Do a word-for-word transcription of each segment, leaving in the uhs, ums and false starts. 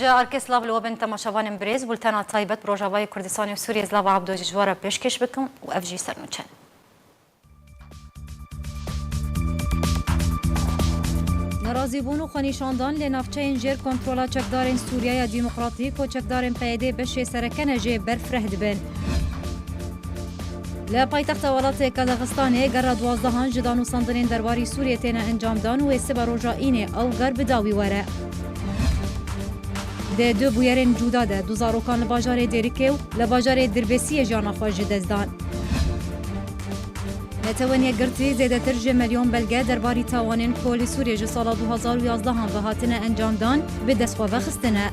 Ji arkê silav li we bin temaşevanên birêz, bultena taybet bi Rojavayê Kurdistanê û Sûriyê Zlava Abdo jî ji we re pêşkêş bikim û ev jî sernûçe ne. Nerazîbûn û xwenîşandan li navçeyên jêr kontrola çekdarên Sûriyeya Demokratîk û çekdarên P Y D beşê sereke ne jê berfireh dibin. Li paytexta welatê Kazaxistanê gera duwazdehan ji danûstandinên derbarî Sûriyê têne encamdan û ê sibe roja Înê ew ger bi dawî were. Di du bûyerên cuda de du zarokan li bajarê Dêrikê û li bajarê Dirbêsiyê jiyana xwe ji dest dan. Netewên Yekgirtî zêdetir ji milyon belge derbarî tawanên ku li Sûriyê ji sala du hazar û yazdehan ve hatine encamdan bi dest xwe vexistine.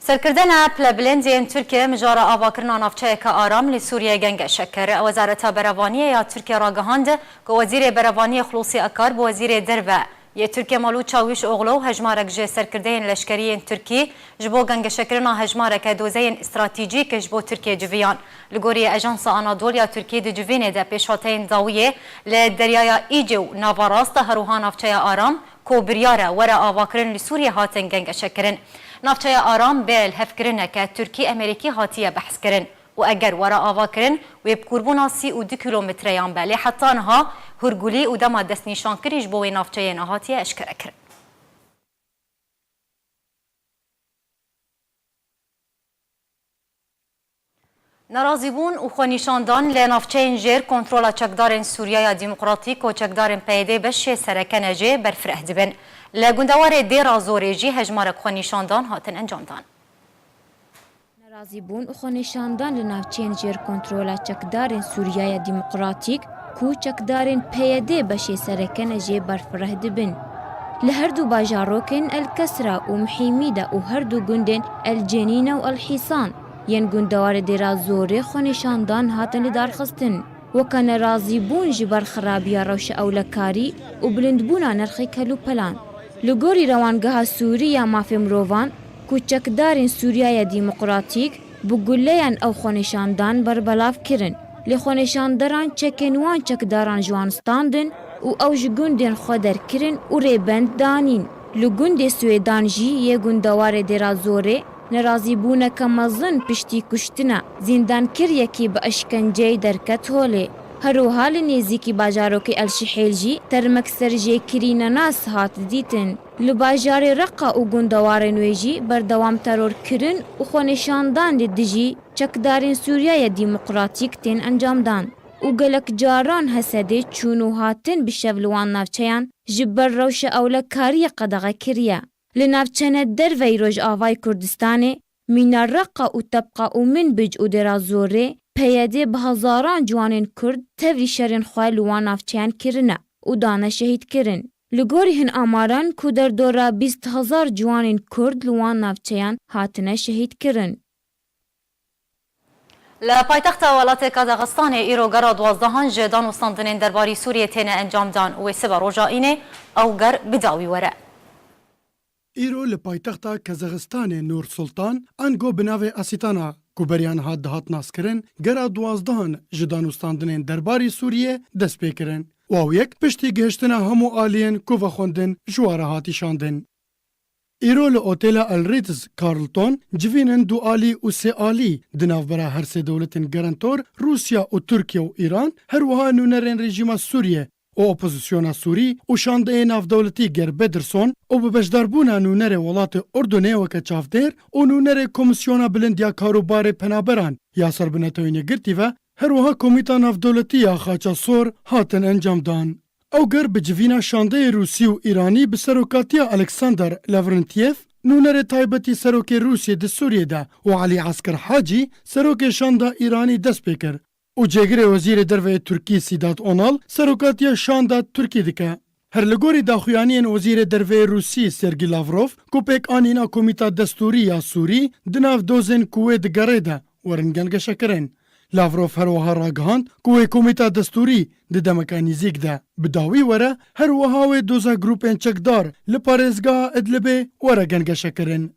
Serkirdena pilebilind yên Tirkiye mijara avakirina navçeyeke aram li Sûriye gengeşe kir. Wezareta Berevaniyê ya Tirkiye ragihand ku Wezîrê Berevaniyê Xulûsî Akar bi Wezîrê Derve yê Tirkiye Malû Çawîşoglu û hejmarek ji serkirdeyên leşkerî yên Tirkî ji bo gengeşekirina hejmareke dozeyên stratejîk ji bo Tirkiye civiyan. Li gorî Ajansa Anadolu ya Tirkî di civînê de pêşhateyên dawiyê li Deryaya Îcê û Navarast, her wiha navçeya Aram ku biryar e were avakirin li Sûriyê hatin gengeşekirin. Navçeya Aram bê lihevkirineke Tirkî-Emerîkî hatiye behskirin û eger were avakirin wê bi kûrbûna sî û du kîlometreyan be, lê heta niha hûrgulî û dema destnîşankirî ji bo wê navçeyê nehatiye eşkerekirin. Nerazîbûn û xwenîşandan li navçeyên jêr kontrola çekdarên Sûriyeya Demokratîk û çekdarên P Y D beşê sereke ne jê berfireh dibin. Li gundewarê Dêra Zorê jî hejmarek xwenîşandan hatin encamdan. Nerazîbûn û xwenîşandan li navçeyên jêr kontrola çekdarên Sûriyeya Demokratîk ku çekdarên P Y D beşê sereke ne jê berfireh dibin. Li her du bajarokên El Kesra û Mihîmî de û her du gundên El Cenîne û El Hîsan yên gundewarê Dêra Zorê xwenîşandan hatin lidarxistin, weke nerazîbûn ji ber xirabiya rewşa ewlekarî û bilindbûna nirxê kelûpelan. Li gorî Rewangeha Sûrî ya Mafê Mirovan, ku çekdarên Sûriyeya Demokratîk bi guleyan ew xwenîşandan berbelav kirin. Lê xwenîşanderan çekên wan çekdaran ji wan standin û ew ji gundên xwe derkirin û rêbend danîn. Li gundê Swêdan jî yê gundewarê Dêra Zorê nerazîbûneke mezin piştî kuştina zîndankiriyekî bi eşkenceyê derket holê. Her wiha li nêzîkî bajarokê El Şihêl jî termek serjêkirî nenas hat dîtin. Li bajarê Reqa û gundewarên wê jî berdewam terorkirin û xwenîşandan li dijî çekdarên Sûriyeya Demokratîk tên encamdan û gelek caran Hesedê çûn û hatin bi şev li wan navçeyan ji ber rewşa ewlekariyê qedexe kiriye. Li navçene derveyî Rojavayê Kurdistanê, mîna Reqa û Tebqa û Minbic û Dêra Zorê, P Y D bi hezaran ciwanên Kurd tevlî şerên xwe li wan navçeyan kirine û dane şehîdkirin. Li gorî hin amaran ku derdora bîst hezar ciwanên Kurd li wan navçeyan hatine şehîdkirin. Li paytexta welatê Kazaxistanê îro gera duwazdehan ji danûstandinên derbarî Sûriyê têne encamdan û wê sibe roja Înê ew ger bi dawî were. Îro li paytexta Kazaxistanê Nur Sultan, ango bi navê Asitana, ku beriya niha dihat naskirin, gera duwazdehan ji danûstandinên derbarî Sûriyê dest pê kirin. Û ew yek piştî gihiştina hemû aliyên ku vexwendin ji we re hatî şandin. Îro li Otêla El Ritz Carlton civînên du alî û sê alî di navbera her sê dewletên garantor Rûsya û Tirkiye û Îran, her wiha nûnerên rejîma Sûriyê û opozisyona Sûrî û şandeyê navdewletî Ger Bederson û bi beşdarbûna nûnerê welatê Urdunê weke çavdêr û nûnerê Komîsyona Bilind ya Karûbarê Penaberan ya ser bi Netewên Yekgirtî ve, her wiha Komîta Navdewletî ya Xaça Sor hatin encamdan. Ew ger bi civîna şandeyê Rûsî û Îranî bi serokatiya Alexander Lavrentiev, nûnerê taybetî serokê Rûsiyê di Sûriyê de û Elî Esker Hacî, serokê şanda Îranî dest pê kir. Û cêgirê Wezîrê Derve yê Tirkî Sîdat Onal serokatiya şanda Tirkî dike. Her li gorî daxuyaniyên Wezîrê Derve yê Rûsî Sergî Lavrov ku pêkanîna Komîta Destûrî ya Sûrî di nav dozên ku wê digere de werin gengeşekirin. Lavrov her wiha ragihand ku wê Komîta Destûrî di demeke nîzîk de bi dawî were, her wiha wê doza grûpên çekdar li parêzgeha Idlibê were gengeşekirin.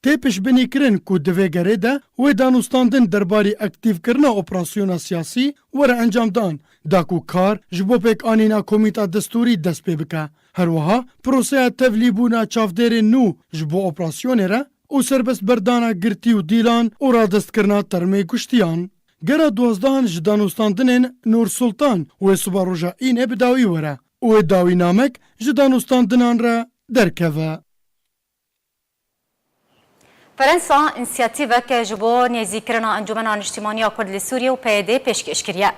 Tê piştbinîkirin ku di vê gerê de wê danûstandin derbarî aktîvkirina operasyona siyasî were encamdan, da ku kar ji bo pêkanîna komîta destûrî dest pê bike. Her wiha proseya tevlîbûna çavdêrên nû ji bo operasyonê re û serbestberdana girtî û dîlan û radestkirina termê kuştiyan. Gera duwazdehan ji danûstandinên Nûr Sultan wê siba roja Înê bi dawî were û wê dawînamek ji danûstandinan re derkeve. Ferensa însiyatîvek ji bo nêzîkirina Encûmena Niştimanî ya Kurd li Sûriyê û P Y D pêşkêş kiriye.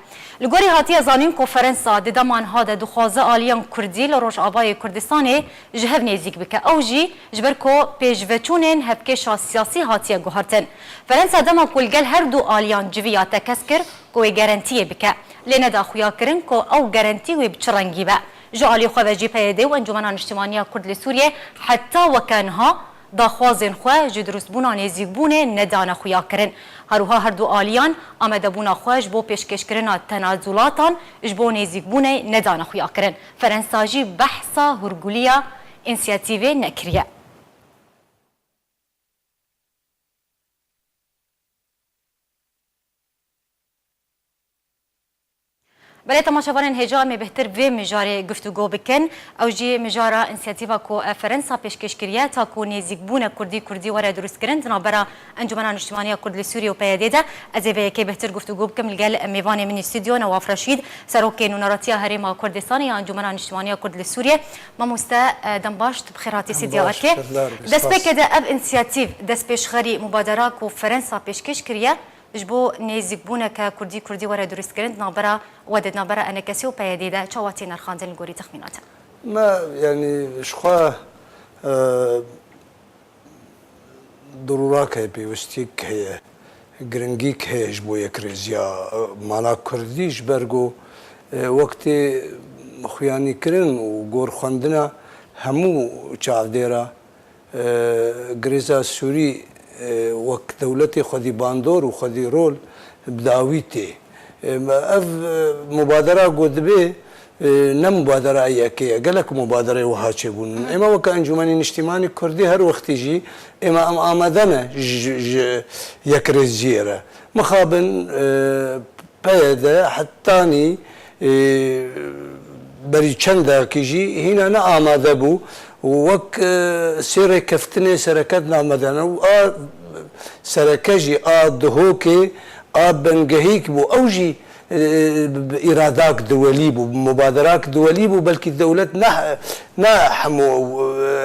Li gorî hatiye zanîn ku Ferensa di dema niha de dixwaze aliyan Kurdî li Rojavayê Kurdistanê ji hev nêzîk bike. Ew jî ji ber ku pêşveçûnên hevkêşa siyasî hatiye guhertin. Ferensa dema ku li gel her du aliyan civiya tekez kir ku wê gerentiyê bike. Lê neda xuyakirin ku ew gerentî wê bi çi rengî be. Ji alî xwe ve jî P Y D û Encûmena Niştimanî ya Kurd li Sûriyê heta weke niha daxwazên xwe ji dirustbûna nêzîkbûnê nedane xuyakirin. Her wiha her du aliyan amadebûna xwe ji bo pêşkêşkirina tenazulatan ji bo nêzîkbûnê nedane xuyakirin. Ferensa jî behsa hûrgulîya însiyatîvê nekiriye. Belê temaşevanên hêja, em ê bêhtir vê mijarê guftûgo bikin. Ew jî mijara însiyatîva ku Ferensa pêşkêş kiriye, ta ku nêzîkbûne Kurdî Kurdî were dirustkirin di navbera Encûmena Niştimanî ya Kurd li Sûriyê û P Y D de. Ez ê vê yekê bêhtir guftûgo bikim li gel mêvanê min ê stûdyo, Newaf Reşîd, Serokê Nûneratiya Herêma Kurdistanê ya Encûmena Niştimanî ya Kurd li Sûriyê. Mamoste, e, dem baş, tu bi xêr hatî stûdyoya Erkê. Destpêkê de ev însiyatîv, destpêşxerî, mubadera ku Ferensa pêşkêş kiriye, ji bo nêzîkbûneke Kurdî Kurdî were dirustkirin di navbera we de, di navbera enekesî û P Y D de çawa tê nirxandin li gorî texmîna te? Me, yanî, ji xwe, e, dirûrak heye, pêwistiyek heye, giringîk heye ji bo yekrêziya, e, mala Kurdî, ji ber ku, e, wek tê xuyanîkirin û gorxwendina hemû çavdêra, e, Girêza Sûrî, e, wek dewletê xwedî bandor û xwedî rol bi dawî tê. E, me ev, e, mubadera ku dibê, e, ne mubadera yekê ye. Gelek mubadereyê wiha çêbûn. Ême weke Encûmenê Niştîmanî Kurdî her wextî jî ême em amade ne ji, ji yekrêziyê re. Mixabin, e, P Y D hetanî, e, berî çend dayakî jî hîna ne amade bû û wek, e, sê rêkeftinê sereke di nav me de ne û a sereke jî a Duhokê a bingehîk bû. Ew jî, e, bi îradak duwelî bû, bi mubaderak duwelî bû. Belkî dewlet ne, ne hemû,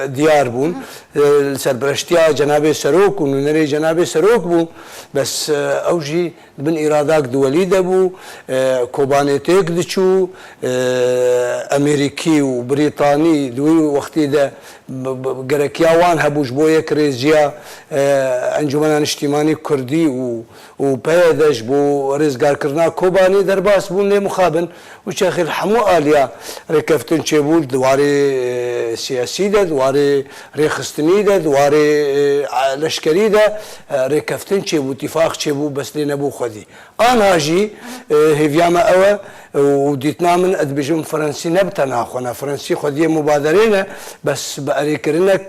e, diyar bûn. E, li serpereştiya Cenabê Serok û nûnerê Cenabê Serok bû. Bes, e, ew jî di bin îradak duwelî de bû, e, Kobanê têk diçû, e, Amerîkî û Brîtanî di wî wextî de b-, b-, gerekiya wan hebû ji bo yekrêziya, e, Encûmena Niştîmanî Kurdî û, û P Y D ji bo rêzgarkirina Kobanê derbas bûn, lê mixabin û çaxê li hemû aliya rêkeftin çêbû, di warê, e, siyasî de, di warê rêxistinî de, di warê, e, leşkerî de, e, rêkeftin çêbû, tîfaq çêbû, bes lê nebû xwedî. Anha jî, e, hêviya me ew e, û dîtina min, ez dibêjim, Fransî ne bi tenha xwe ne. Fransî xwediyê mubaderê ne, bes bi erêkirinek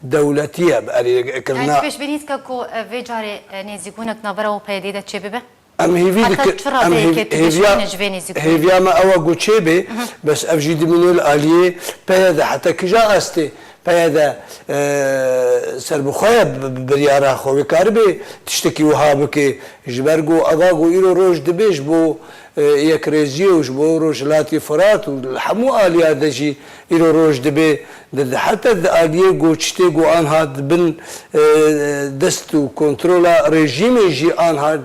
dewletî ye, bi erêkirina. Yani, tu pêşbînî dike ku, e, vê carê, e, nêzîkbûnek navbera û P Y D de çêbibe? Em hêvî Heta dikin, çi em radeyekê hêv-, tu hêviya, pêşbînî ji vê nêzîkbûnê? Hêviya me ew e ku çêbê, bes ev jî dimîne li aliyê P Y D heta kija astê. P Y D, e, serbixwe ye, bi, bi biryara xwe wê karibê tiştekî wiha bike. Ji ber ku eva ku îro roj dibê ji bo, e, yekrêziyê û ji bo Rojhilatê Firat û li hemû aliya de jî îro roj dibê, di, di, heta di aliyê ku çitê ku anha di bin, e, dest û kontrola rejîmê jî anha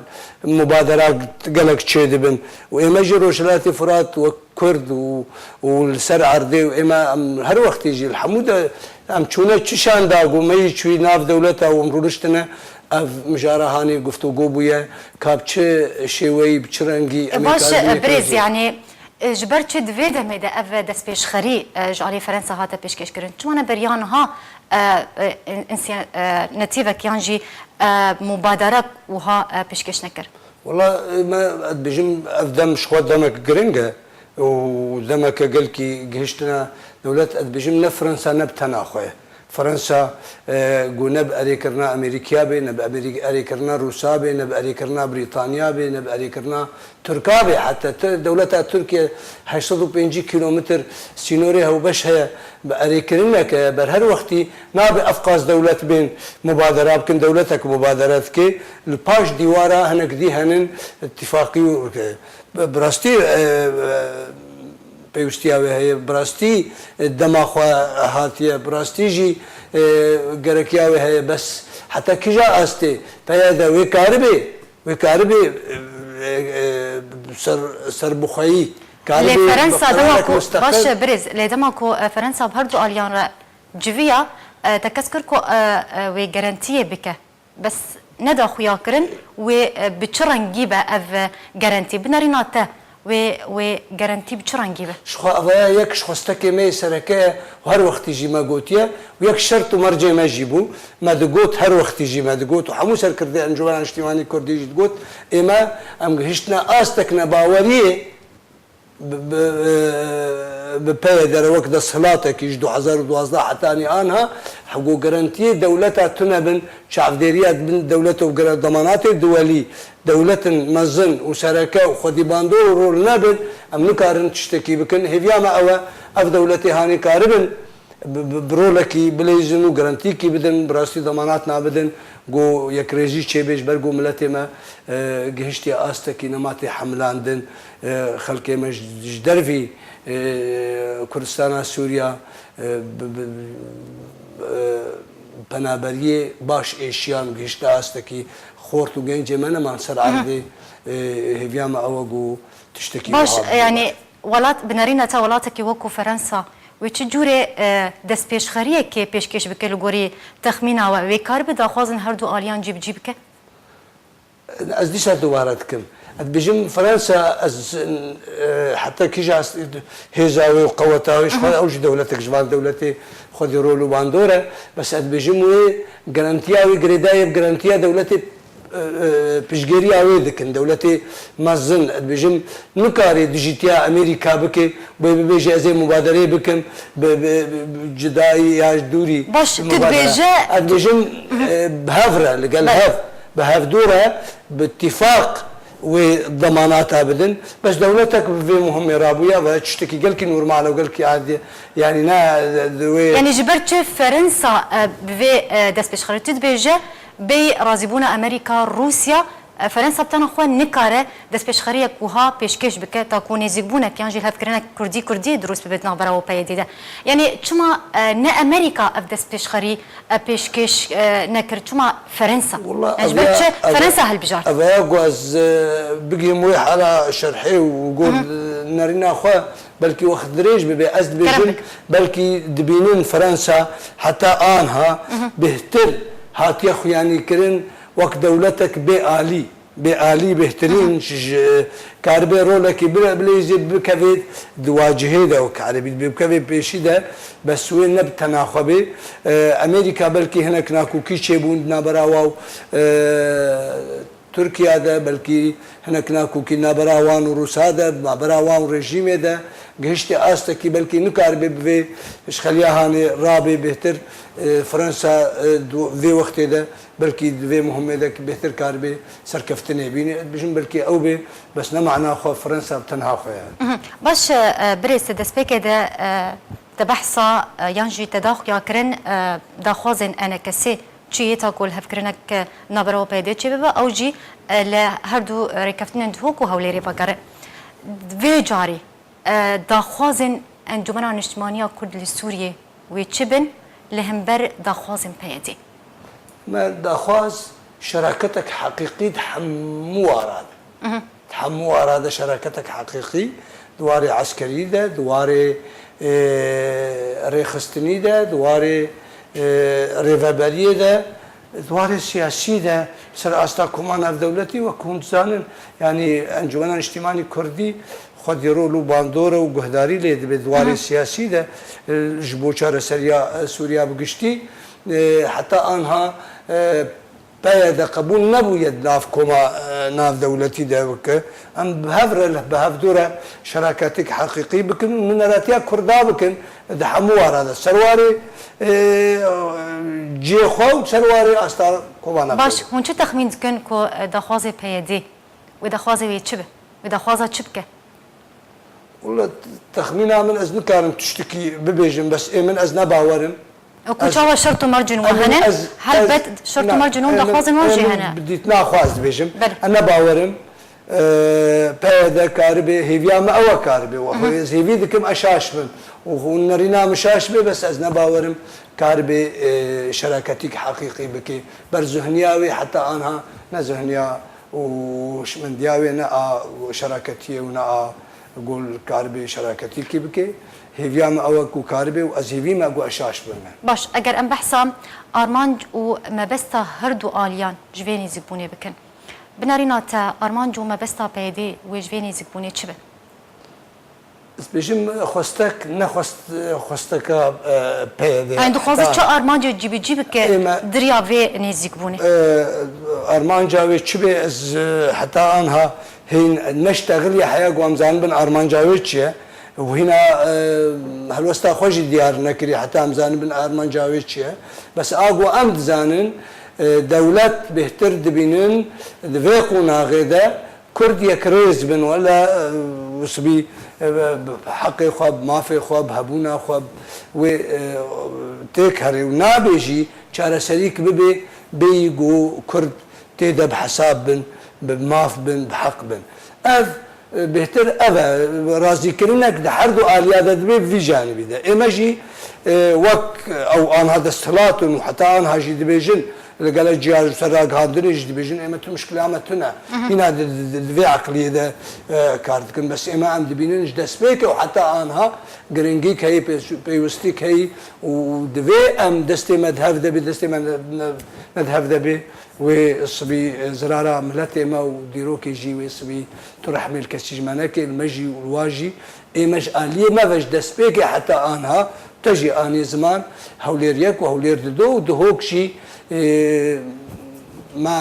mubadera gelek çêdibin. Û ême jî Rojhilatê Firat wek Kurd û, û li ser erdê û ême em her wextî jî li hemû de em çûne çi şanda ku me yî çûyî nav dewleta û em rûniştine, ev mijara hanê guftûgo bûye, ka bi çi şêweyî, bi çi rengî E, em ê baş, karibin e, birêz, yekrêziyê. Yani, e, ji ber çi di vê demê de ev destpêşxerî, e, ji alî Ferensa hate pêşkêşkirin? Çima ne beriya niha, e, e, in-, insiya-, e, netîvek yan jî, e, mubaderek wiha, e, pêşkêş nekir? Wela, e, me, ez dibêjim, ev dem ji xwe demek giring e û demeke gelkî gihiştine dewlet, ez dibêjim, ne Fransa ne bi tena xwe ye. Fransa, e, ku ne bi erêkirina Amerîkiya bê, ne bi Amerîk-, erêkirina Rûsa bê, ne bi erêkirina Brîtaniya bê, ne bi erêkirina Tirka bê. Heta ti-, dewleta Tirkiye heşt sed û pêncî kîlometr sînorê hewbeş heye. Bi erêkirineke ber her wextî nabe ev qas dewlet bên mubadera bikin. Dewletek mubadere dike. Li paş dîwara hinek dî henin îtîfaqî û, bi, bi rastî, e, e, pêwîstiya wê heye. Bi rastî, e, dema xwe hatiye. Bi rastî jî, e, gerekiya wê heye. Bes heta kîja astê? Peye de wê karibê, wê karibê, e, e, ser, serbixweyî karibê. Lê Ferensa dema ku, baş e, birêz, lê dema ku, e, Ferensa bi her du aliyan re civiya, e, te kes kir ku, e, e, wê garantiyê bike. Bes neda xuyakirin wê, e, bi çi rengî be ev, e, garantî? Bi nerîna te wê, wê garantî bi çi rengî be? Ji xwe ev ye, yek ji xwestekê me yê sereke ye û her wextî jî me gotiye û yek şert û mercê me jî bû. Me digot, her wextî jî me digot û hemû serkirdê Encûmena Niştimanî Kurdî jî digot, ê me, em gihiştine astek nebaweriyê, bi, bi, bi P Y D re wek desthilatekî ji du hezar û duwazdeh hetanî anha, hego garantiyê dewleta tune bin, çavdêriya bin dewlet û gere-, demanatê duwelî, dewletin mezin û sereke û xwedî bandor û rol nebin, em nikarin tiştekî bikin. Hêviya me ew e, ev dewletê hanê karibin bi, bi, bi rolekî bileyzin û garantîkî bidin, bi rastî demanat nabidin, ku yekrêzî çêbê ji ber ku miletê me, e, gihiştiye astekî nematê hemilandin, e, xelkê me ji, ji dervî, e, Kurdistana Sûriya, e, bi, bi, e, penaberiyê baş êşiyan gihişte astekî xort û gencê me neman ser erdê, e, hêviya me ew e ku tiştekî Baş, wiha bibe. Yani, welat, bi nerîna te welatekî wekû Ferensa, wê çi cûrê, e, destpêşxeriyekê pêşkêş bike li gorî texmîna we? Wê karibe daxwazên her du aliyan cîbicî bike? Ez dîsa dubare dikim. Ez dibêjim Fransa, ez, e, heta kîja hêza wê û qeweta wê ji xwe, ew jî dewletek ji van dewletê xwedî rol û bandor e. Bes ez dibêjim wê garantiya wê girêdayê bi garantiya dewletê, e, e, piştgiriya wê dikin. Dewletê mezin, ez dibêjim, nikarê dijîtiya Amerîka bike, wê bibêje ez ê mubadereyê bikim, bi, bi, bi, bi cidayî ya ji dûrî Baş, tu mubadere. Dibêje Ez dibêjim, e, bi hev re, li gel Belê. Hev, bi hevdû re, bi îtîfaq wê demanata bidin. Bes dewletek bi vê muhimê rabûya ve tiştekî gelkî normal e û gelkî adî ye. Yani ne, di wê Yani ji ber çi Ferensa, e, bi vê, e, destpêşxerî tu dibêje, bêyî razîbûna Amerîka, Rûsya, e, Ferensa bi tena xwe nikare destpêşxeriyek wiha pêşkêş bike, ta ku nêzîkbûnek yan jî hevkirinek Kurdî-Kurdî dirust bibe di navbera O P Y D de. Yani çima, e, ne Amerîka ev destpêşxerî, e, pêşkêş, e, nekir? Çima Ferensa? Wala Yani ji ev ber ya, çi ev, Ferensa hilbijart? Ev ya ku ez, e, bigihim wê hala şerhê û got, e, nerîna xwe belkî wext dirêj bibe. Ez Kerem dibêjim, bik. Belkî dibînin Ferensa heta anha bêhtir hatiye xuyanîkirin wek dewletek bê alî. Bê alî bêhtirîn ji, ji, karibe rolekî bile, bileyzê bikevê di wacihê de, wek erebî dibê bikevê pêşî de, bes wê ne bi tena xwe bê. E, Amerîka belkî hinek nakokî çêbûn di navbera wa û, e, Tirkiye de, belkî hinek nakokî navbera wan û Rûsa de, navbera wan û rejîmê de gihiştê astekî belkî nikaribe bi vê ji xeliya hanê rabê bêhtir, e, Fransa, e, du-, vê wextê de belkî di vê muhimê de bêhtir karibe serkeftinê bîne. Dibêjim belkî ew bê, bes ne mana xwe Fransa bi tenha xwe ye. Mhm. Baş, e, birêz, te destpêkê de, e, te behsa, e, yan jî te daxuya kirin, e, daxwazên enekesê çi yê ta ku lihevkirinek, e, navbera O P Y D çêbibe, ew jî, e, li her du rêkeftinên Duhok û Hewlêrê vegere. Vê carî, e, daxwazên Encûmena Niştimaniya Kurd li Sûriyê wê çi bin li hember daxwazên P Y D? Me daxwaz şeraketek heqîqî di hemû ara de. Mhm. Di hemû ara de şeraketek heqîqî, di warê eskerî de, di warê, e, rêxistinî de, di warê, e, rêveberiyê de, di warê siyasî de, ser asta koma navdewletî, wek hûn dizanin, yanî Encûmena Niştimanî Kurdî xwedî rol û bandor e û guhdarî lê dibe di warê Hı hı. siyasî de, e, ji bo çareseriya, e, Sûriya bi giştî, e, heta anha, e, P Y D qebûl nebûye di nav koma, e, navdewletî de bike. Em bi hev re, bi hevdû re şeraketek heqîqî bikin û mineratiya Kurda bikin. Di hemû wara de ser warê, e, cihê xwe û ser warê asta kovana Baş, xwe. Hûn çi texmîn dikin ku, e, daxwazê P Y D wê daxwazê wê çi be? Wê daxwaza çi bike? Wala texmîna min ez nikarim tiştekî bibêjim, bes ê min ez ne bawer im. Ku Ez çawa şert û mercên we Em hene? ez- Helbet ez- şert û na, mercên wan em daxwazên wan em jî hene. Bi dîtina xwe ez dibêjim. Belê. Ez ne bawer im. E, P Y D karibê, hêviya me ew e karibê. Wa xwe ez hêvî dikim ez şaş bim. Û hûn nerîna min şaş bê, bes ez ne bawer im karibê, e, şeraketîk heqîqî bike. Ber zihniya wê heta anha ne zihniya û şimendiya wê ne a şeraketiyê û ne a gol karibê şeraketîkî bike. Hêviya me ew e ku karibê û ez hêvî me ku ez şaş bime. Baş, eger em behsa armanc û mebesta her du aliyan ji vê nêzîkbûnê bikin, bi nerîna te armanc û mebesta P Y D wê ji vê nêzîkbûnê çi be? Ez bêjim xwestek, ne xwest, xwesteka, e, P Y D. Yanî dixwaze çi armancê cîbicî bike Ê me- di riya vê nêzîkbûnê? E, armanca wê çi be, ez, e, heta anha hîn neştexiliye heya ku em zanibin armanca wê çi ye. Û hîna, e, helwesta xwe jî diyar nekiriye heta em zanibin armanca wê çi ye. Bes a ku em dizanin, e, dewlet bêhtir dibînin di vê qonaxê de Kurd yekrêz bin, wele, e, sibî, e, bi heqê xwe, bi mafê xwe, bi hebûna xwe wê, e, têk herê û nabê jî çareserîk bibe, bêyî ku Kurd tê de bi hesab bin, bi maf bin, bi heq bin. Ev, e, bêhtir ev e, razîkirinek di her du aliya de dibe bi vî janibî de. Ê me jî, e, wek ew anha desthilat in û heta anha jî dibêjin, li gelek cihê ji ser ragihandinê jî dibêjin, ê me tu mişkila me tune. Hîna di, di, di, di vê eqliyê de, e, kar dikin. Bes ê me em dibînin ji destpêkê û heta anha giringîk heyî, pê-, pêwistîk heyî û divê em destê me di hev de bê, destê me ne, ne, ne di hev de bê. Wê sibî, e, zirara miletê me û dîrokê jî wê sibî tu rehmê li kesî ji me nekê, li me jî û li wa jî. Ê me ji aliyê me ve ji destpêkê heta anha te jî anî ziman, Hewlêr yek û Hewlêr dido û Duhok jî, e, me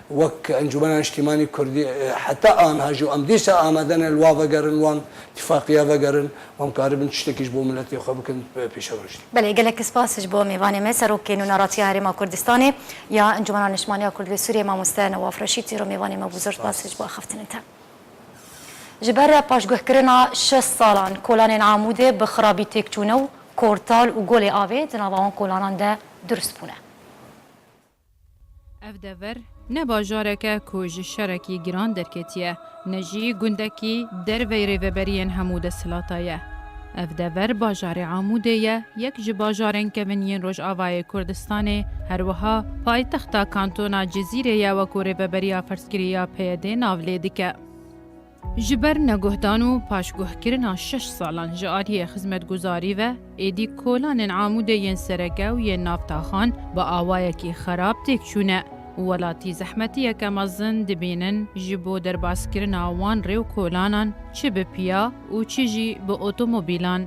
wek Encûmena Niştîmanî Kurdî, e, heta anha jî û em dîsa amade ne li wa vegerin, wan tifaqiya vegerin, wan karibin tiştekî ji bo miletê xwe bikin, e, pêşerojî. Belê, gelek spas ji bo mêvanê me, Serokê Nûneratiya Herêma Kurdistanê ya Encûmena Niştîmaniya Kurd li Sûriyê, mamoste Newaf Reşîd, îro mêvanê me bû, zor spas ji bo axaftinên te. Ji ber paşguhkirina şeş salan kolanên Amûdê bi xirabî têk çûne û kortal û golê avê di nava wan kolanan de dirust bûne. Ev dever ne bajarek e ku ji şerekî giran derketiye, ne jî gundekî dervey rêveberiyên hemû desthilata ye. Ev dever bajarê Amûdê ye, yek ji bajarên kevin yên Rojavayê Kurdistanê, her wiha paytexta kantona Cizîrê ye, wekû rêveberiya ferzkirî ya P Y D nav lê dike. Ji ber neguhdan û paşguhkirina şeş salan ji aliyê xizmetguzarî ve, êdî kolanên Amûdê yên sereke û yên nav taxan bi awayekî xerab têk çûne û welatî zehmetiyeke mezin dibînin ji bo derbaskirina wan rê û kolanan, çi bi piya û çi jî bi otomobîlan.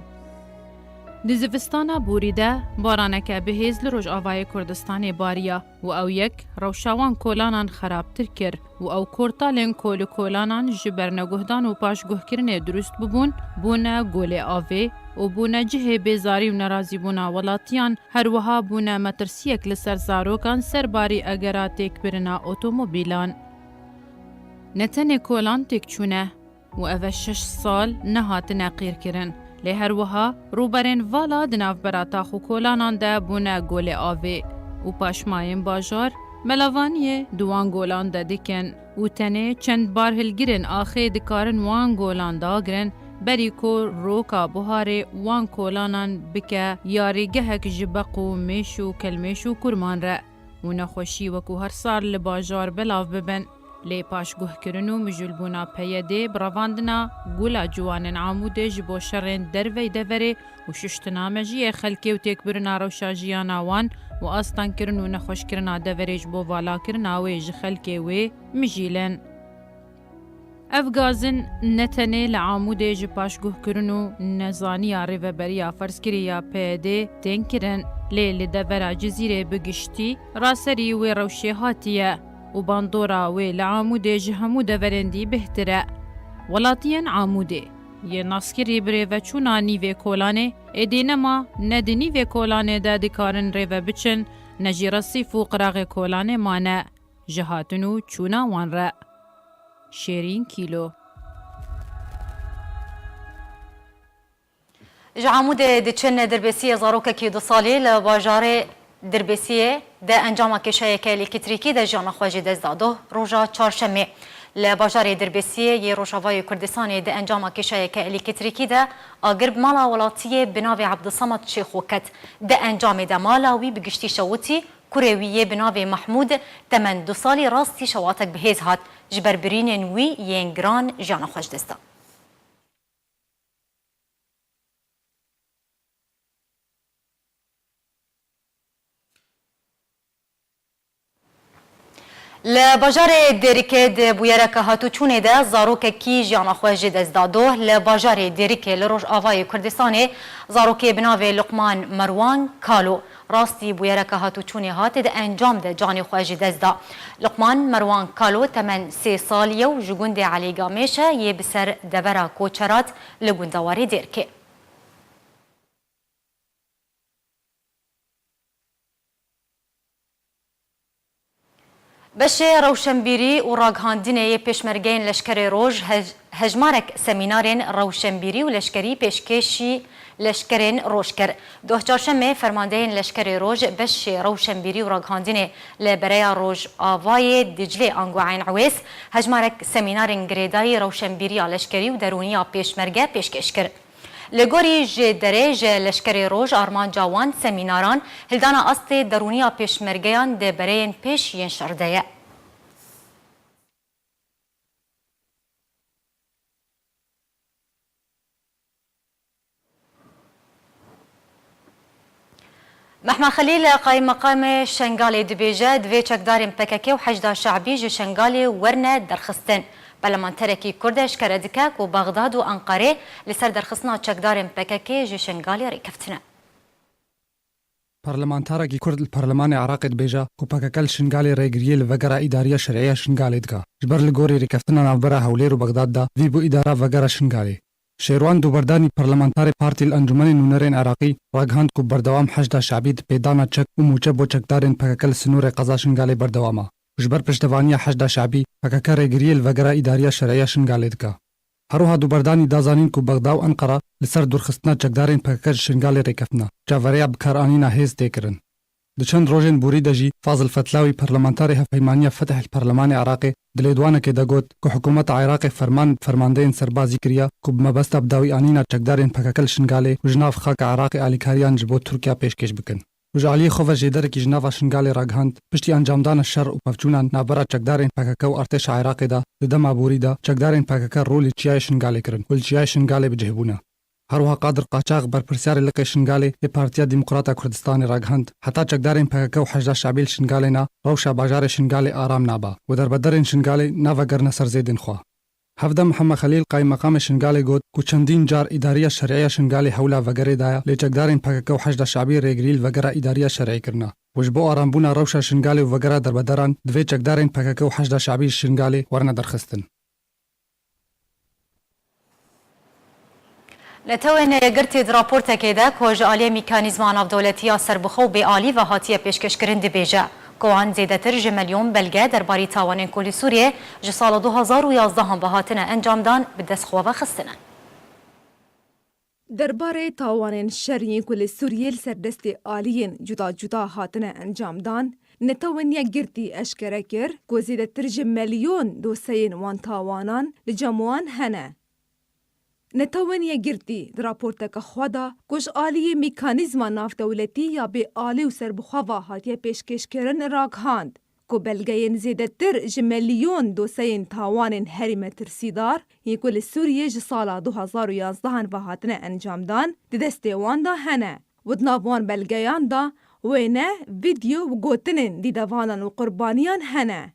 Di zivistana borî de baraneke bihêz li Rojavayê Kurdistanê bariya û ew yek rewşa wan kolanan xerabtir kir û ew kortalên ku li kolanan ji ber neguhdan û paşguhkirinê dirust bibûn, bûne golê avê û bûne cihê bêzarî û nerazîbûna welatiyan, her wiha bûne metirsiyek li ser zarokan serbarî egera têkbirina otomobîlan. Ne tenê kolan têk çûne, û ev e şeş sal nehatine qîrkirin. Lê her wiha rûberên vala di navbera tax û kolanan de bûne golê avê û paşmayên bajar melavaniyê di wan golan de dikin û tenê çend barhilgirên axê dikarin wan golan dagrin, berî ku roka buharê wan kolanan bike yarîgehek ji beq û mêş û kelmêş û kurman re û nexweşî wekû her sal li bajar belav bibin. Lê paşguhkirin û mijûlbûna P Y D bi revandina gula ciwanên Amûdê ji bo şerên dervey deverê û şuştina mejiyê xelkê û têkbirina rewşa jiyana wan û astengkirin û nexweşkirina deverê ji bo valakirina wê ji xelkê wê mijîl in. Ev gazin ne tenê li Amûdê ji paşguhkirin û nezaniya rêveberiya ferzkirî ya P Y D tên kirin, lê li devera Cizîrê bi giştî raserî wê rewşê hatiye û bandora wê li Amûdê ji hemû deverên dî bêhtir e. Welatiyên Amûdê. Yê naskirî bi rêveçûna nîvê kolanê, êdî nema ne di nîvê kolanê de dikarin rêve biçin, ne jî resîf û qiraxê kolanê mane. Ji hatin û çûna wan re. Şêrîn Kîlo. Ji Amûdê diçin Dirbêsiyê zarokekî du salî li bajarê Dirbêsiyê di encama kêşeyeke elektrîkî de jiyana xwe ji dest da. Doh roja çarşemê li bajarê Dirbêsiyê yê Rojavayê Kurdistanê di encama kêşeyeke elektrîkî de agir bi mala welatiyê bi navê Ebdulsamad Şêxo ket. Di encamê de mala wî bi giştî şewitî, kurê wî yê bi navê Mehmûd temen du salî rastî şewatek bi hêz hat. Ji ber birînên wî yên giran jiyana xwe ji dest da. Li bajarê Dêrikê di bûyereke hatûçûnê de zarokekî jiyana xwe ji dest da. Doh li bajarê Dêrikê li Rojavayê Kurdistanê zarokê bi navê Luqman Merwan Kalo rastî bûyereke hatûçûnê hatê di encam de canê xwe ji dest da. Luqman Merwan Kalo temen sê salî ye û ji gundê Elî Gamêş e yê bi ser devera Koçerat li gundewarê Dêrikê. Beşê rewşenbîrî û ragihandinê yê Pêşmergeyên Leşkerê Roj hej-, hejmarek semînarên rewşenbîrî û leşkerî pêşkêşî leşkerên roj kir. Doh çarşemê fermandeyên Leşkerê Roj beşê rewşenbîrî û ragihandinê li Bereya Rojavayê Diclê ango Eyn Ewês hejmarek semînarên girêdayî rewşenbîriya leşkerî û derûniya Pêşmerge pêşkêş kir. Li gorî ji derê ji Leşkerê Roj armanca wan semînaran hildana astê derûniya pêşmergeyan di bereyên pêş yên şer de ye. Mehmet Xelîl, Qaymeqamê Şengalê dibêje, divê çekdarên P K K û Heşda Şe'bî ji Şengalê werine derxistin. Parlamenterekî Kurd eşkere dike ku Bexdad û Enqerê li ser derxistina çekdarên P K K ji Şengalê rêkeftine. Parlamenterekî Kurd li Perlemanê Iraqê dibêje ku P K K li Şingalê rêgiriyê li vegera îdariya şer'iya Şingalê dike. Ji ber li gorî rêkeftina navbera Hewlêr û Bexdad de vî bû îdara vegera Şingalê. Şêrwan Dûberdanî, parlamenterê partî li Encûmenê Nûnerên Iraqî, ragihand ku berdewam Heşda Şe'bî di pêdana çek û mûçe bo çekdarên P K K li sinûrê qeza Şingalê berdewam e û ji ber piştevaniya Heşda Şe'bî, P K K rêgiriyê li vegera îdariya şer'iya Şingalê dike. Her wiha Dûberdanî da zanîn ku Bexda û Enqera li ser dûrxistina çekdarên P K K ji Şingalê rêkeftina, çaverêya bikaranîna hêz tê kirin. Di çend rojên borî de jî Fazil Fetlawî, parlamenterê Hevpeymaniya Fetih li Perlemanê Iraqê, di lêdwanekê de got ku hikûmeta Iraqê ferman bi fermandeyên serbazî kiriye ku bi mebesta bidawîanîna çekdarên P K K li Şingalê û ji nav xaka Iraqê alîkariyan ji bo Tirkiya pêşkêş bikin. Û ji aliyê xwe ve jêderekî ji nava Şingalê ragihand, piştî encamdana şer û pevçûnan navbera çekdarên P K K û artêşa Iraqê de, di dema borî de çekdarên P K K rû li Çiyayê Şingalê kirin û li Çiyayê Şingalê bi cih bûne. Her wiha Qadir Qaçax, berpirsyarê liqê Şingalê yê Partiya Demokrata Kurdistanê ragihand, heta çekdarên P K K û Heşda Şe'bî li Şingalê ne, rewşa bajarê Şingalê aram nabe û derbederên Şingalê navegerine ser zêdên xwe. Hevdem Mihemed Xelîl, Qaymeqamê Şingalê got ku çendîn car îdariya şer'iya Şingalê hewla vegerê daye, lê çekdarên P K K û Heşda Şe'bî rêgirî li vegera îdariya şer'î kirine û ji bo arambûna rewşa Şingalê û vegera derbederan divê çekdarên P K K û Heşda Şe'bî ji Şingalê werine derxistin. Netewên Yekgirtî di raportekê de ku ji aliyê Mîkanîzma Navdewletî ya Serbixwe û Bêalî ve hatiye pêşkêşkirin dibêje ku wan zêdetir ji milyon belge derbarî tawanên ku li Sûriyê ji sala du hazar û yazdehan ve hatine encamdan bi dest xwe ve xistine. Derbarê tawanên şer yên ku li Sûriyê li ser destê aliyên cuda cuda hatine encamdan, Netewên Yekgirtî eşkere kir ku zêdetir ji milyon dosyeyên wan tawanan li cem wan hene. Netewên Yekgirtî di raporteke xwe de ku ji aliyê Mîkanîzma Navdewletî ya Bêalî û Serbixwe ve hatiye pêşkêşkirin ragihand ku belgeyên zêdetir ji milyon dosyeyên tawanên herî metirsîdar yên ku li Sûriyê ji sala du hazar û yazdehan ve hatine encamdan di destê wan de hene û di nav wan belgeyan de wêne, vîdeo û gotinên dîdevanan û qurbaniyan hene.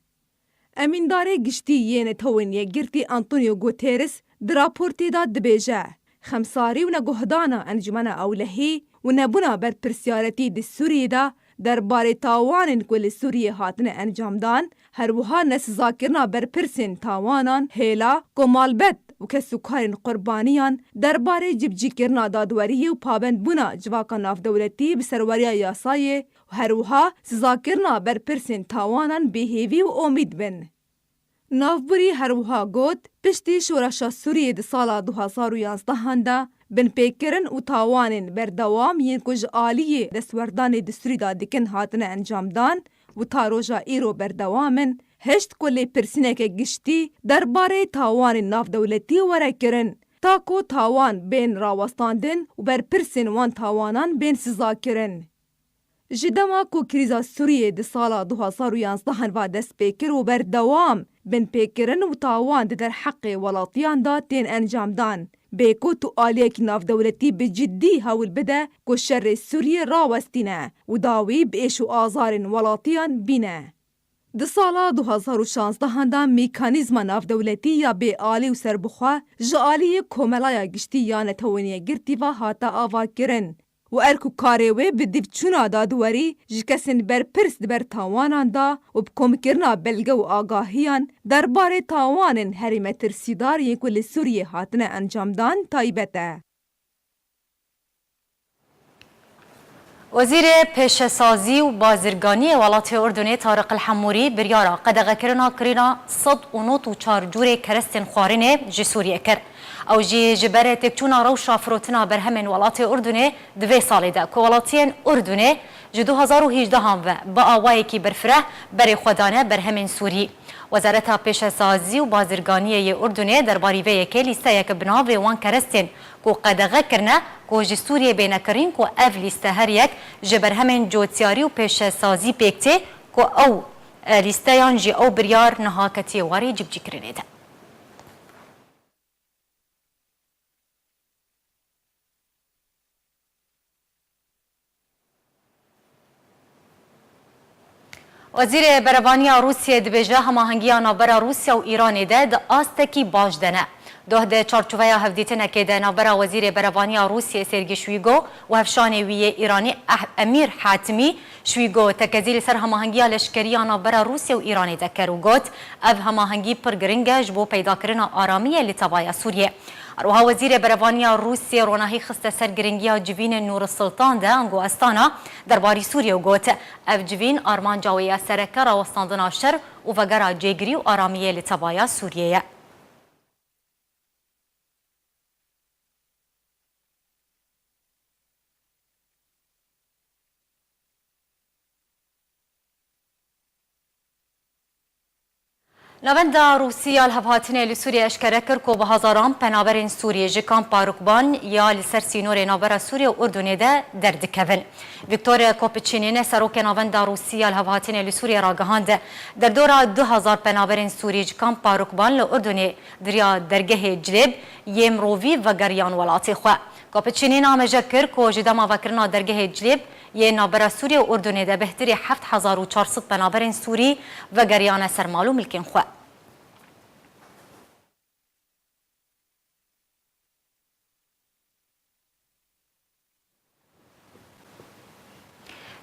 Emîndarê Giştî yê Netewên Yekgirtî Antonio Guterres di raportê de dibêje, xemsarî û neguhdana Encûmena Ewlehî û nebûna berpirsyariyetî di Sûriyê de derbarê tawanên ku li Sûriyê hatine encamdan, her wiha nesizakirina berpirsên tawanan hêla ku malbet û kesûkarên qurbaniyan derbarê cibcîkirina dadweriyê û pabendbûna civaka navdewletî bi serweriya yasayê û her wiha sizakirina berpirsên tawanan bêhêvî û omîd bin. Navbûrî her wiha got, piştî şoreşa Sûriyê di sala du hazar û yanzdehan de binpêkirin û tawanên berdewam yên ku ji aliyê destwerdanê distûrî de dikin hatine encamdan û ta roja îro berdewam in, hişt ku lêpirsîneke giştî derbarê tawanên navdewletî were kirin, ta ku tawan bên rawestandin û berpirsên wan tawanan bên sizakirin. Ji dema ku krîza Sûriyê di sala du hazar û yanzdehan ve dest pê kir û berdewam binpêkirin û tawan di derheqê welatiyan de tên encamdan, bê ku tu aliyekî navdewletî bi ciddî hewl bide ku şerê Sûriyê rawestîne û dawî bi êş û azarên welatiyan bîne. Di sala du hazar û şanzdehan de mîkanîzma navdewletî ya bêalî û serbixwe ji aliyê Komelaya Giştî ya Netewên Yekgirtî ve hate avakirin û erk û karê wê bi dîvçûna dadwerî ji kesên berpirs di ber tawanan de û bi komkirina belge û agahiyan derbarê tawanên herî metirsîdar yên ku li Sûriyê hatine encamdan taybet e. Wezîrê Pêşesazî û Bazirganiyê welatê Urdunê Tariq El Hemûrî biryara qedexekirina kirîna sed û nod û çar cûrê kerestên xwarinê ji Sûriyê kir. Ew jî ji ber têkçûna rewşa firotina berhemên welatê Urdunê di vê salê de ku welatiyên Urdunê ji du hazar û hejdehan ve bi awayekî berfireh berê xwe dane berhemên Sûrî. Wezareta Pêşesazî û Bazirganiyê yê Urdunê derbarî vê yekê lîsteyek bi navê wan kerestên ku qedexe kirine ku ji Sûriyê bêne kirîn ku ev lîste her yek ji berhemên cotyarî û pêşesazî pêk tê ku ew, e, lîsteyan jî ew biryar niha ketiye warê cibcîkirinê de. Wezîrê Berevaniya Rûsiyê dibêje, hemahengiya navbera Rûsya û Îranê de di astekî baş de ne. Doh di çarçoveya hevdîtinekê de navbera Wezîrê Berevaniya Rûsiyê Sergî Şwîgo û hevşanê wî yê Îranî Eh-, Emîr Hatimî Şwîgo tekezî li ser hemahengiya leşkerî ya navbera Rûsya û Îranê de kir û got, ev hemahengî pir giring e ji bo peydakirina aramiyê li tevaya Sûriyê. Her wiha Wezîrê Berevaniya Rûsiyê ronahî xiste ser giringiya civînên Nûr Sultan de ango Astana derbarî Sûriyê û got, ev civîn armanca wê ya sereke rawestandina şer û vegera cêgirî û aramiyê li tevaya Sûriyê ye. Navenda Rûsî ya lihevhatinê li Sûriyê eşkere kir ku bi hezaran penaberên Sûrî ji kampa Rukban ya li ser sînorê navbera Sûriyê û Urdunê de derdikevin. Viktor Kopiçînîn, serokê Navenda Rûsî ya lihevhatinê li Sûriyê ragihand, derdora du hezar penaberên Sûrî ji kampa Rukban li Urdunê di riya dergehê Cilêb yê mirovî vegeriyan welatê xwe. Kopiçînîn ameje kir ku ji dema vekirina dergehê Cilêb yê navbera Sûriyê û Urdunê de bêhtirî heft hezar û çar sed penaberên Sûrî vegeriyane ser mal û milkên xwe.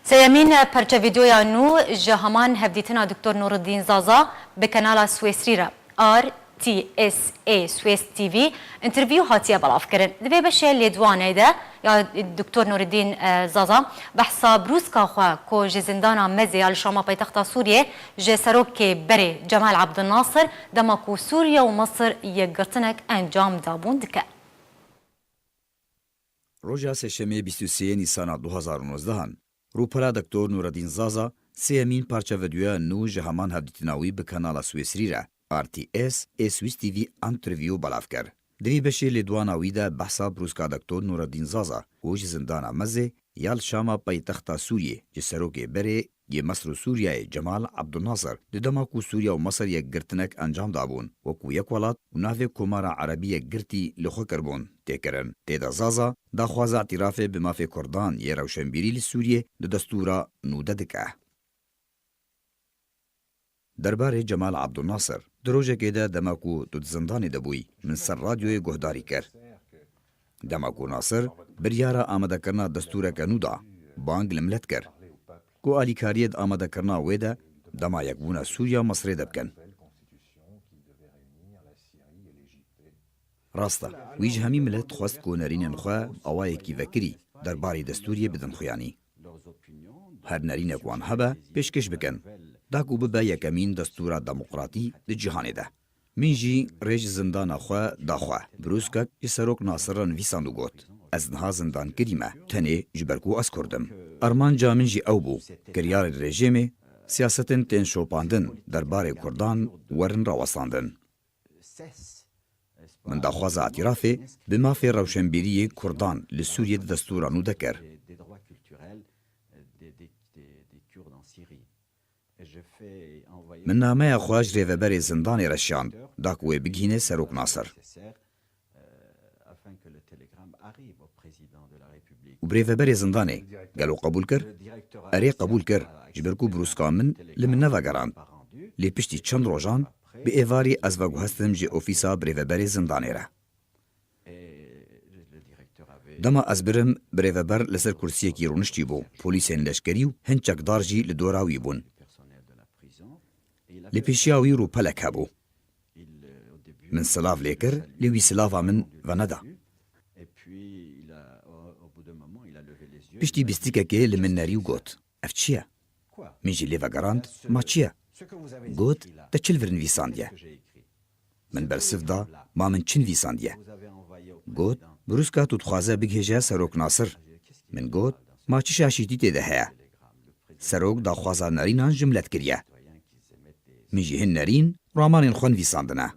Sêyemîn perçe vîdeoya nû ji heman hevdîtina Doktor Nureddîn Zaza bi kanala Swêsrî re, R T S A Swês T V, interview hatiye belavkirin. Di vê beşê lêdwanê de ya Doktor Nureddîn, e, Zaza behsa brûska xwe ku ji zindana Mezê ya li Şama paytexta Sûriyê ji serokê berê Cemal Abdulnasir dema ku Sûriye û Misir yekgirtinek encam dabûn dike. Roja Sêşemê bîst û sê Nîsana du hazar û nozdehan, rûpela Doktor Nureddîn Zaza sêyemîn parça vîdeoya nû ji heman hevdîtina wî bi kanala Swêsrî re, R T S A Swiss T V Interview belav kir. Di vî beşê lêdwana wî de behsa brûska Doktor Nureddîn Zaza û ji zindana Mezê ya li Şama paytexta Sûriyê ji serokê berê yê Mesr û Sûriyeyê Cemal Abdulnasir di dema ku Sûriye û Mesir yekgirtinek encam dabûn, wekû yek welat û navê Komara Erebî Yekgirtî li xwe kiribûn, tê kirin. Tê de Zaza daxwaza îtîrafê bi mafê Kurdan yê rewşenbîrî li Sûriyê di destûra nû de dike. Derbarê Cemal Abdulnasir, di rojekê de dema ku tu di zindanê de bûyî, min ser radyoyê guhdarî kir. Dema ku Nasir biryara amadekirina destûreke nû da, bang li milet kir ku alîkariyê di amadekirina wê de dema yekbûna Sûriya û Misirê de bikin. Rast e, wî ji hemî milet xwest ku nerînên xwe awayekî vekirî derbarê destûriyê bidin xuyanî. Her nerînek wan hebe, pêşkêş bikin, da ku bibe yekemîn destûra demokratî di cîhanê de. Min jî rê ji zindana xwe da xwe. Brûskek ji Serok Nasir re nivîsand û got, ez niha zindankirî me, tenê ji ber ku ez Kurd im. Armanca min jî ew bû, kiryarên rejîmê, siyasetên tên şopandin derbarê Kurdan werin rawestandin. Min daxwaza îtirafê bi mafê rewşenbîriyê Kurdan li Sûriyê di destûra nû de kir. Min nameya xwe ji rêveberê zindanê re şiyand, da ku wê bigihîne Serok Nasir. Û bi rêveberê zindanê gelo qebûl kir? Erê, qebûl kir, ji ber ku brûska min li min nevegerand. Lê piştî çend rojan bi êvarî ez veguhestim ji ofîsa birêveberê zindanê re. Dema ez birim, birêveber li ser kursiyekî rûniştî bû. Polîsên leşkerî û hin çekdar jî li dora wî bûn. Li pêşiya wî rûpelek hebû. Min silav lê kir, lê wî silava min veneda. Piştî bîstikekê li min nerî û got, ev çi ye? Min jî lê vegerand, ma çi ye? Got, te çi li vir nivîsandiye? Min bersiv da, ma min çi nivîsandiye? Got, brûska tu dixwaze bigihêje Serok Nasir. Min got, ma çi şaşîtî tê de heye? Serok daxwaza nerînan ji milet kiriye. Min jî hin nerîn ramanên xwe nivîsandine.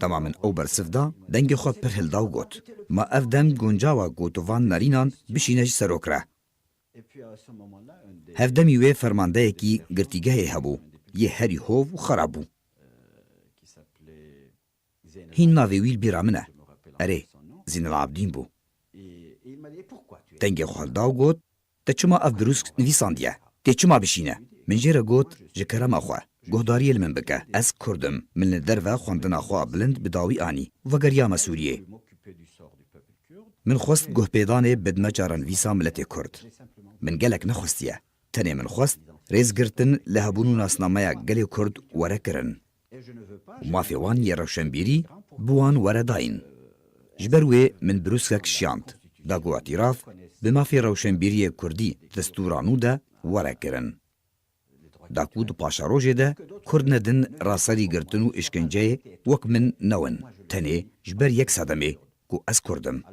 Dema min ew bersiv da, dengê xwe pir hilda û got, ma ev dem guncaw e ku tu van nerînan bişîne ji Serok re. Hevdemî wê fermandeyekî girtîgehê hebû, yê herî hov û xera bû. Hîn navê wî li bîra min e. Erê, Zînel Abdîn bû. Dengê xwe hilda û got, te çima ev brûsk nivîsandiye? Tê çima bişîne? Min jê re got, ji kerema xwe, guhdariyê li min bike. Ez Kurd im. Min li derve xwendina xwe bilind bi dawî anî û vegeriyame Sûriyê. Min xwest guhpêdanê bidme çarenivîsa miletê Kurd. Min gelek nexwestiye. Tenê min xwest rêzgirtin li hebûn û nasnameya gelê Kurd were kirin. Û mafê wan yê rewşenbîrî bi wan were dayîn. Ji ber wê min brûskek şiyand, da ku îtiraf bi mafê rewşenbîriyê Kurdî destûra nû de were kirin. Da ku di paşerojê de Kurd nedin raserî girtin û îşkenceyê wek min newin, tenê ji ber yek sedemê ku ez Kurd im.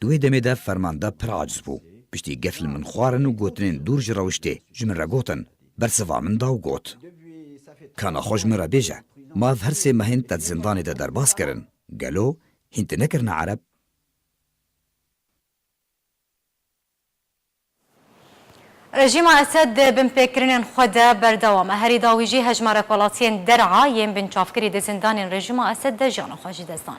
Di wê demê de fermande pir aciz bû. Piştî gef li min xwarin û gotinên dûr ji rewiştê ji min re gotin, bersiva min da û got, ka naxwe ji min re bêje, ma ev her sê mehên te di zindanê de derbas kirin, gelo hîn tu nekirine ereb? Rejîma Esed di binpêkirinên xwe de berdewam e. Herî dawî jî hejmarek welatiyên derha yên binçavkirî di zindanên rejîma Esed de jiyana xwe ji dest dan.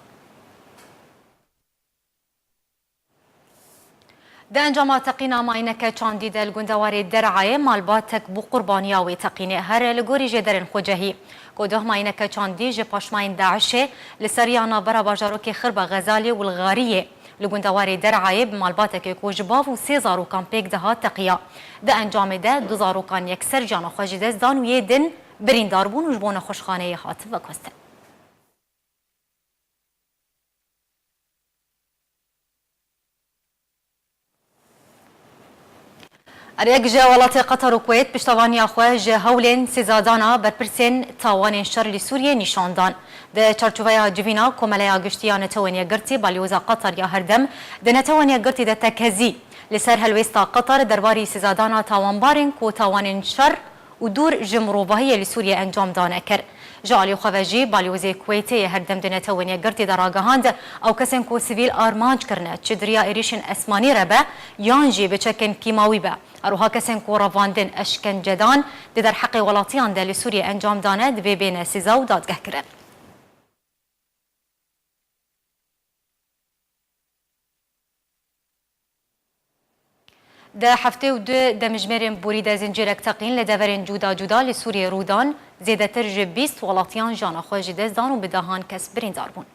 Di encama teqîna mayîneke çandî de li gundewarê Derayê malbatek bû qurbaniya wê teqînê. Her li gorî jêderên xwecehî, ku doh mayîneke çandî ji paşmayên DAIŞê li ser ya navbera bajarokê Xirba Xezalê û Lixariyê li gundewarê Derayê bi malbatekê ku ji bav û sê zarokan pêk dihat teqiya. Di encamê de du zarokan yekser ciyana xwe ji dest dan û yê din birîndar bûn û ji bo nexweşxaneyê hatin veguhestin. Erê, yek ji welatê Qatar û Kuweyt piştevaniya xwe ji hewlên sîzadana berpirsên tawanên şer li Sûriyê nîşan dan. Di çarçoveya civîna Komeleya Giştî ya Netewên Yekgirtî, Balyoza Qatar ya herdem di Netewên Yekgirtî de tekezî li ser helwêsta Qatar derbarî sîzadana tawanbarên ku tawanên şer û dûr ji mirovahiyê li Sûriyê encam dane kir. Ji alî xwe ve jî, Balyozê Kuweytê yê herdem di Netewên Yekgirtî de ragihand, ew kesên ku sivîl armanc kirine, çi di riya êrîşên esmanî re be, yan jî bi çekên kîmawî be, her wiha kesên ku revandin, eşkencedan di derheqê welatiyan de li Sûriyê encam dane, divê bêne sîza û dadgehkirin. Di heftê û du demjimêrên borî de zincîrek teqîn li deverên cuda cuda li Sûriyê rû dan, zêdetir ji bîst welatiyan jana xwe ji dest dan û bi dehan kes birîndar bûn.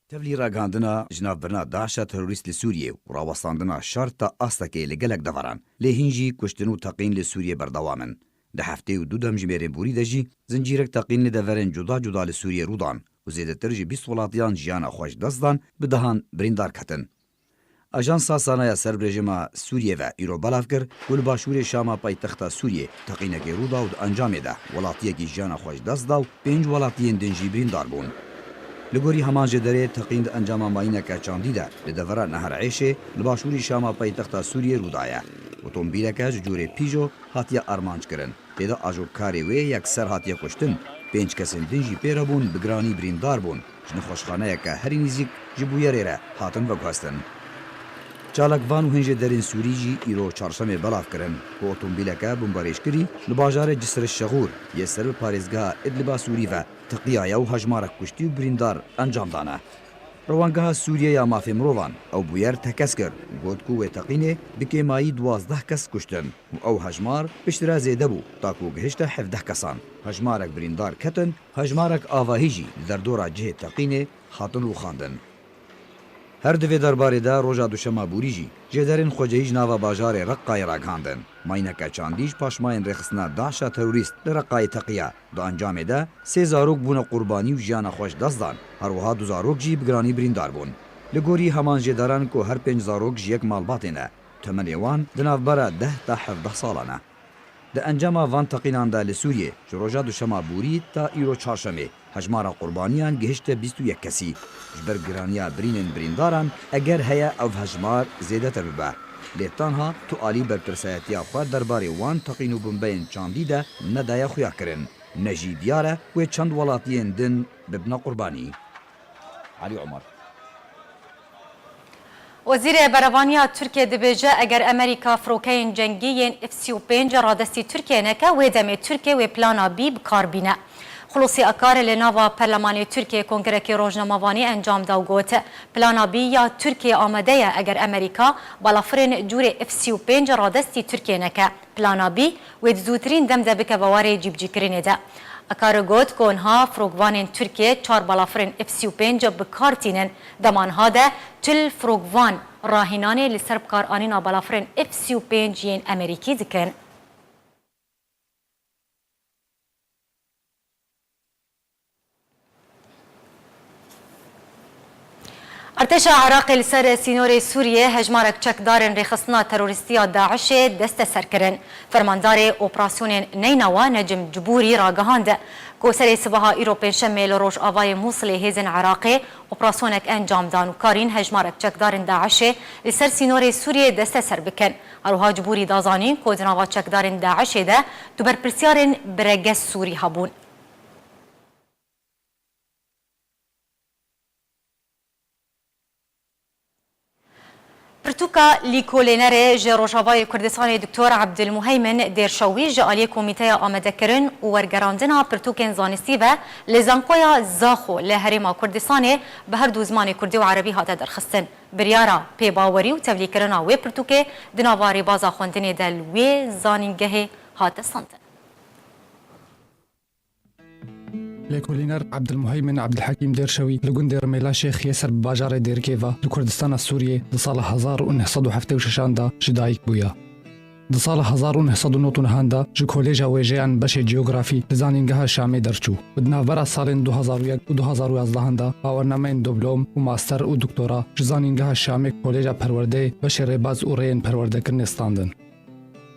Tevlî ragihandina ji navbirina DAIŞa terorîst li Sûriyê û rawestandina şer ta astekê li gelek deveran, lê hîn jî kuştin û teqîn li Sûriyê berdewam in. Di heftê û du demjimêrên borî de jî zincîrek teqîn li deverên cuda cuda li Sûriyê rû dan û zêdetir ji bîst welatiyan jiyana xwe ji dest dan, bi dehan birîndar ketin. Ajansa Sanaya Ser bi Rejîma Sûriyê ve îro belav kir ku li başûrê Şama paytexta Sûriyê teqînekê rû da û di encamê de welatiyekî jiyana xwe ji dest da û pênc welatiyên din jî birîndar bûn. Li gorî heman jêderê, teqîn di encama mayîneke çandî de li devera Nehir Êşê li başûrê Şama paytexta Sûriyê rû daye. Otomobîleke ji cûrê Peugeot hatiye armanckirin. Tê de ajotkarê wê yekser hatiye kuştin, pênc kesên din jî pê re bûn, bi giranî birîndar bûn, ji nexweşxaneyeke herî nîzîk ji bûyerê re hatin veguhestin. Çalakvan û hin jêderên Sûrî jî îro çarşemê belav kirin ku otomobîleke bomberêjkirî li bajarê Cisr Şexûr yê ser bi parêzgeha Idliba Sûrî ve teqiyaye û hejmarek kuştî û birîndar encam dane. Rewangeha Sûriyê ya Mafê Mirovan ew bûyer tekez kir û got ku wê teqînê bi kêmayî duwazdeh kes kuştin û ew hejmar piştre zêde bû, ta ku gihişte hevdeh kesan. Hejmarek birîndar ketin, hejmarek avahî jî li derdora cihê teqînê hatin rûxandin. Her di vê derbarê de roja duşema borî jî jêderên xwecehî ji nava bajarê Reqqayê ragihandin. Mayîneke çandî ji paşmayên rêxistina DAIŞa terorîst li Reqqayê teqiya. Di encamê de sê zarok bûne qurbanî û jiyana xwe ji dest dan. Her wiha du zarok jî bi giranî birîndar bûn. Li gorî heman jêderan ku her pênc zarok ji yek malbatê ne, temenê wan di navbera deh ta hevdeh salan e. Di encama van teqînan de li Sûriyê ji roja duşema borî ta îro çarşemê hejmara qurbaniyan gihişte bîst û yek kesî. Ji ber giraniya birînên birîndaran, eger heye ev hejmar zêdetir bibe. Lê tanha tu alî berpirsayetiya xwe derbarê wan teqîn û bombeyên çandî de nedaye xuyakirin. Ne jî diyar e wê çend welatiyên din bibine qurbanî. Elî Omer. Wezîrê Berevaniya Tirkiyê dibêje, eger Amerîka firokeyên cengî yên F sî û pênc radestî Tirkiyê neke, wê demê Tirkiye wê plana B bi kar bîne. Xulûsî Akar li nava Perlemanê Tirkiyê kongrekê rojnamevanî encam da û got, plana B ya Tirkiyê amade ye eger Amerîka balafirên cûrê F sî û pênc radestî Tirkiyê neke. Plana B wê di zûtirîn dem de bikeve warê cîbicîkirinê de. Akar got ku niha firokvanên Tirkiyê çar balafirên F sî û pênc bi kar tînin. Dema niha de çil firokvan rahînanê li ser bikaranîna balafirên F sî û pênc yên Amerîkî dikin. Artêşa Iraqê li ser sînorê Sûriyê hejmarek çekdarên rêxistina terorîstî ya DAIŞê desteser kirin. Fermandarê operasyonên Neynawa Necim Cibûrî ragihand ku serê sibeha îro pêncşemê li rojavayê Mûsilê hêzên Iraqê operasyonek encam dan û karîn hejmarek çekdarên DAIŞê li ser sînorê Sûriyê desteser bikin. Her wiha Cibûrî da zanîn ku di nava çekdarên DAIŞê de du berpirsyarên biregez Sûrî hebûn. Pirtûka lîkolênerê ji Rojavayê Kurdistanê Doktor Ebdilmuheymin Dêrşewî ji aliyê Komîteya Amadekirin û Wergerandina Pirtûkên Zanistî ve li Zankoya Zaxo li Herêma Kurdistanê bi her du zimanê Kurdî û Erebî hate derxistin. Biryara pêbawerî û tevlîkirina wê pirtûkê di nava rêbaza xwendinê de li wê zanîngehê hate standin. Lêkolîner Ebdilmuheymin Ebdilhekîm Dêrşewî li gundê Rimêla Şêx yê ser bi bajarê Dêrikê ve li Kurdistana Sûriyê di sala hezar û neh sed û heftê û şeşan de ji dayik bûye. Di sala hezar û neh sed û nod û nehan de ji Kolêja Wêjeyan beşê Ciyografî li Zanîngeha Şamê derçû û di navbera salên du hazar û yek û du hazar û yazdehan de bawernameyên diplom û master û doktora ji Zanîngeha Şamê Kolêja Perwerdeyê beşê rêbaz û rêyên perwerdekirinê standin.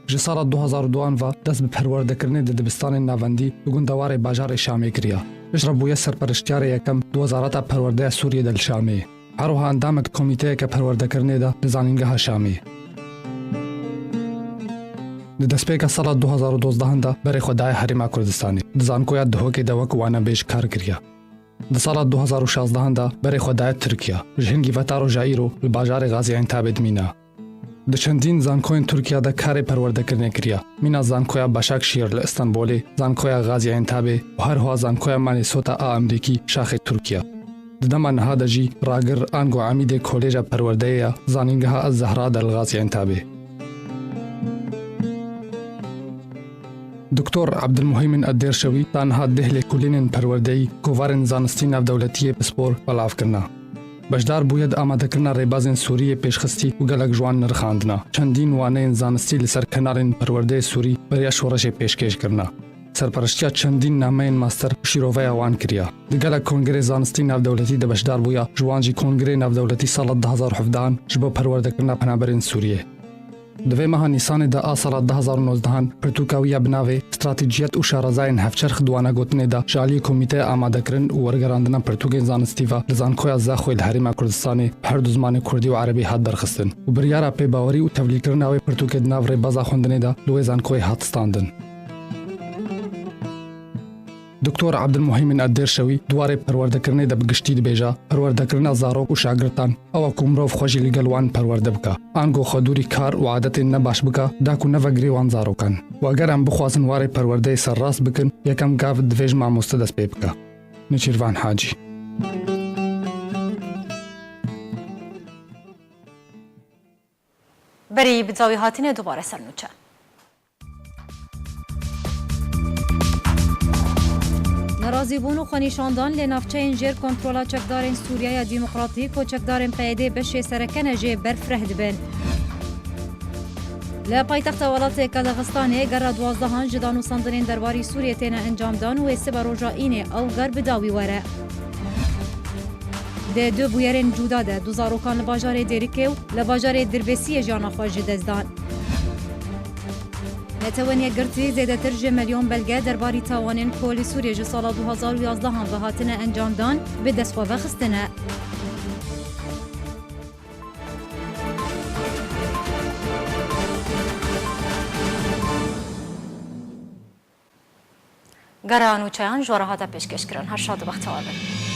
Ji sala du hazar û duan ve dest bi perwerdekirinê di dibistanên navendî û gundewarê bajarê Şamê kiriye. Piştre bûye serperiştiyarê yekem di Wezareta Perwerdeya Sûriyê de li Şamê. Her wiha endamek komîteyeke perwerdekirinê de li Zanîngeha Şamê. Di destpêka sala du hazar û dozdehan de berê xwe daye Herêma Kurdistanê. Di Zankoya Duhokê de wek wanebêj kar kiriye. Di sala du hazar û şazdehan de berê xwe daye Tirkiye. Ji hingî ve ta roja îro li bajarê Gaziantepê dimîne. Di çendîn zankoyên Tirkiye de karê perwerdekirinê kiriye. Mîna Zankoya Başakşehir li Îstanbulê, Zankoya Gaziantepê û her wiha Zankoya Minnesota a Amerîkî şaxê Tirkiye. Di dema niha de jî ragir ango emîdê Kolêja Perwerdeyê ya Zanîngeha Ez Zehra de li Gaziantepê. Doktor Ebdilmuheymin Eddêrşewî ta niha deh lêkolînên perwerdeyî kovarên zanistî navdewletî yê pispor belav kirine. Beşdar bûye di amadekirina rêbazên Sûriyê pêşxistî û gelek ji wan nirxandina. Çendîn waneyên zanistî li ser kenarên perwerdeyê Sûrî beriya şoreşê pêşkêş kirina. Serpereştiya çendîn nameyên master û şîroveya wan kiriya. Di gelek kongrê zanistî navdewletî de beşdar bûya, ji wan jî Kongrê Navdewletî sala du hazar û hevdehan ji bo perwerdekirina penaberên Sûriyê. Di vê meha Nîsanê de a sala du hazar û nozdehan pirtûka wî ya bi navê Stratejiyet û Şarezayên Hevçerx di wanegotinê de ji aliyê Komîteya Amadekirin û Wergerandina Pirtûkên Zanistî ve li Zankoya Zaxoyê li Herêma Kurdistanê bi her du zimanê Kurdî û Erebî hat derxistin û biryara pêbawerî û tevlîkirina wê pirtûkê di nav rêbaza xwendinê de li wê zankoyê hat standin. Doktor Abdulmuhîmin Eddêrşewî di warê perwerdekirinê de bi giştî dibêje, perwerdekirina zarok û şagirtan ew e ku mirov xwe jî li gel wan perwerde bike. Ango xwedûrî kar û adetên ne baş bike, da ku nevegirê wan zarokan. Û eger em bixwazin warê perwerdeyê serrast bikin, yekem gav divê ji mamoste dest pê bike. Nêçîrvan Hacî. Berî bi dawî hatine dubare ser nûçe. Nerazîbûn û xwenîşandan li navçeyên jêr kontrola çekdarên Sûriyeya Demokratîk û çekdarên P Y D'ê beşê sereke ne jê berfireh dibin. Li paytexta welatê Kazaxistanê gera duwazdehan ji danûsandinên derbarî Sûriyê têne encamdan wê sibe roja Înê ew ger bi dawî were. Di du bûyerên cuda de du zarokan li bajarê Dêrikê û li bajarê Dirbêsiyê jiyana xwe ji dest dan. Netewên Yekgirtî zêdetir ji milyon belge derbarî tawanên ku li Sûriyê ji sala du hazar û yazdehan ve hatine encamdan bi dest xwe vexistine. Gera nûçeyan ji we re hate pêşkêşkirin. Her şad û bextewar bin.